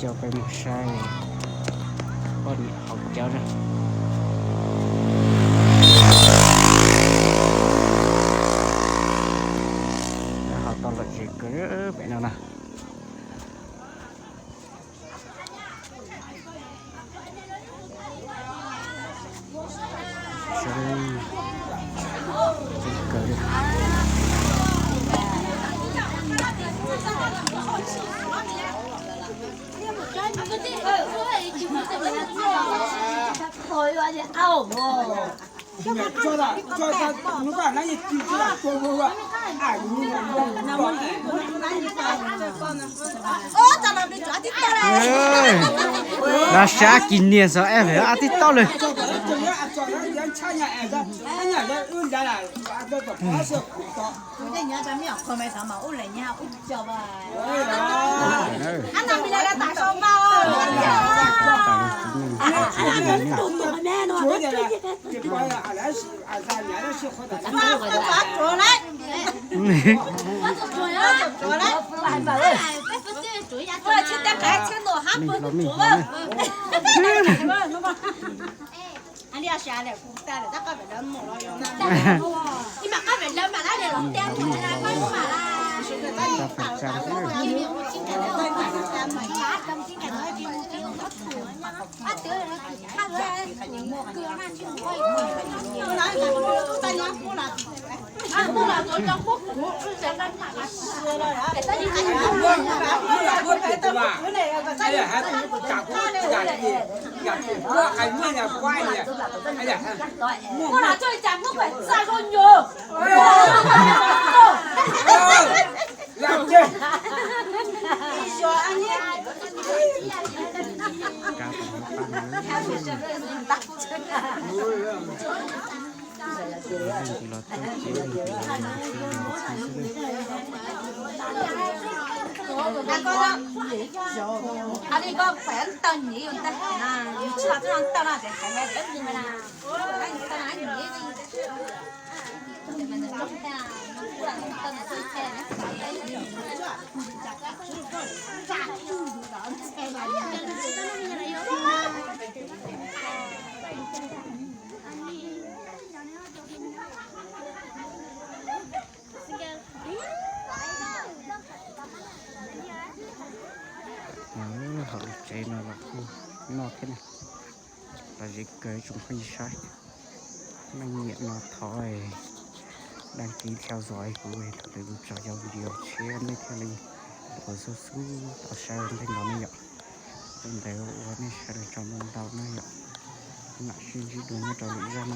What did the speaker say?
Coj peb mus saib poj niam haus cawv na. Haus tau lom zem kawg pem no na. Lawv sab kis nias xov es lawm, ab tib tauj lawm. Hauv lub tsev no los kuj noj thiab na. Lom zem kawg tsoom phooj ywg saib. Nej nyiam no thov đăng ký theo dõi kuv, thaum twg kuv tso cov video tshiab nej thiaj li tau xub xub tau saib ntej no ne yom. Li ntawd ua nej sawv daws tsaug ntau ntau na yom. Mam sib ntsib dua nyob rau lwm zaj na.